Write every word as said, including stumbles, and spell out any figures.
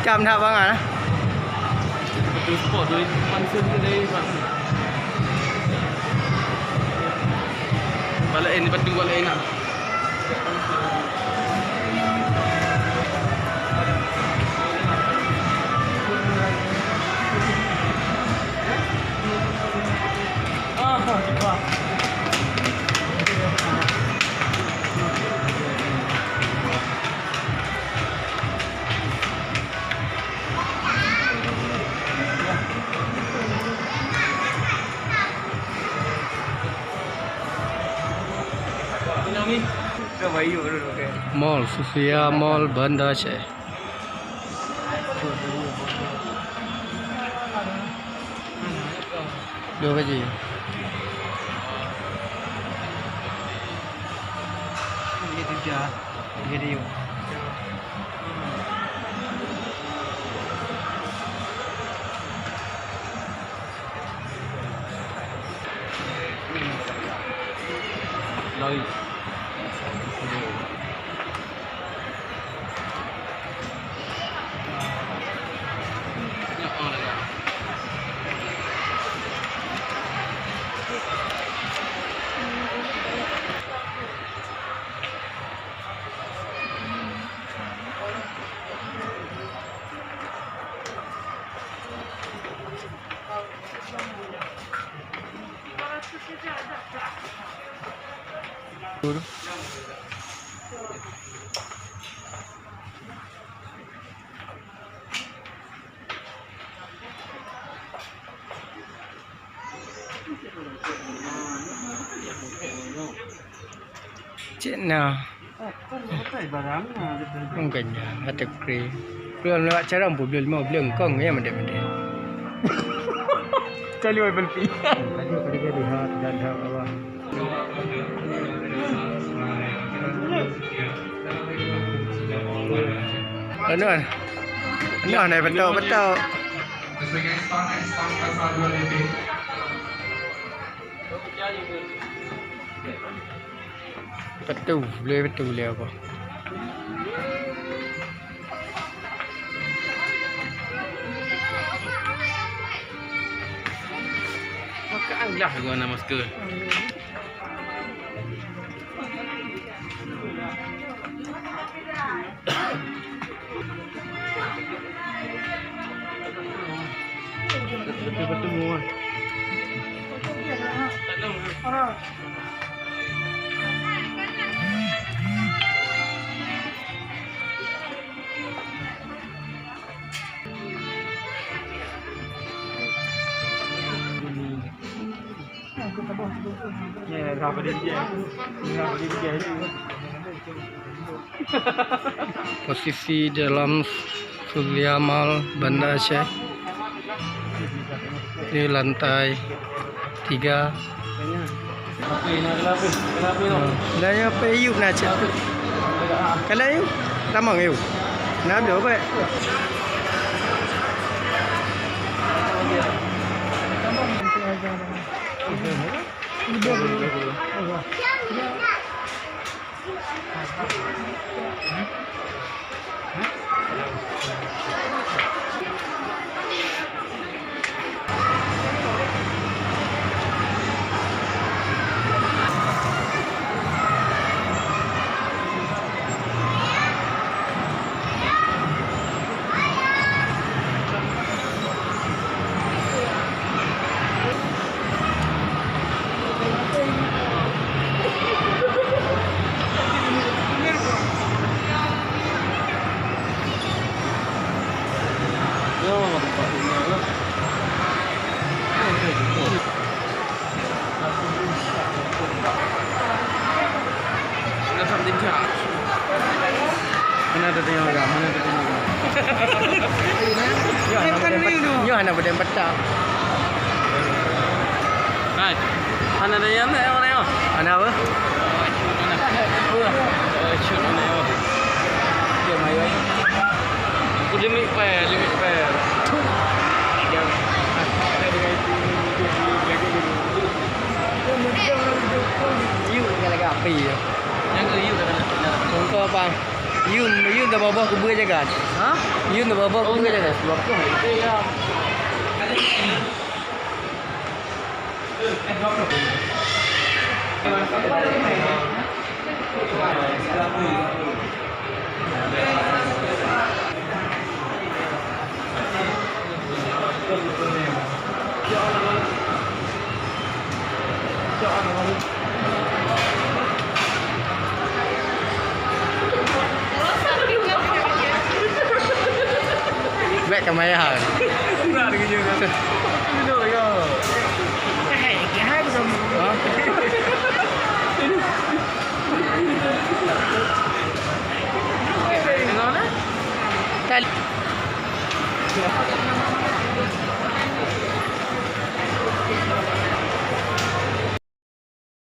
Cam that bangai, eh? Betul spot tu, pansun ke dari, Pak? Balik ini, batu balik nak. Mall, Sufiya Mall, Banda Aceh. Dua baji. Cik na. Mungkin ya, ada kri. Belum lewat carang pun, belum lima, belum kong ya, mendek-mendek. Cari wifi. Tadi pada dia lihat dan dah bawah. Anu, anu, naik betok-betok. Betul, boleh betul boleh apa. Makan lah gua nama sekolah. Posisi dalam Sufiya Mall Banda Aceh. Di lantai tiga. Dah nyoe payup na cit. Kalau yuk, tamong yuk. Nah, dua baik. Mana tu tengok orang? Mana tu tengok orang? Nyoe hana beudang peta-, nyoe hana beudang peta. Hai. Hana ada yang nak, mana, oh? Hana apa? Oh, shoot, mana, oh? Dia main. Aku limit fire, limit fire. Yang. You dengan lagi api ya. Yang ke you dah kena. Engkau apa? Yun, Yun dah bawa keu beue jagat. Ha? Yun dah bawa keu beue jagat. Dua puluh. Iya. Bèk ka maya. Ha? Tali.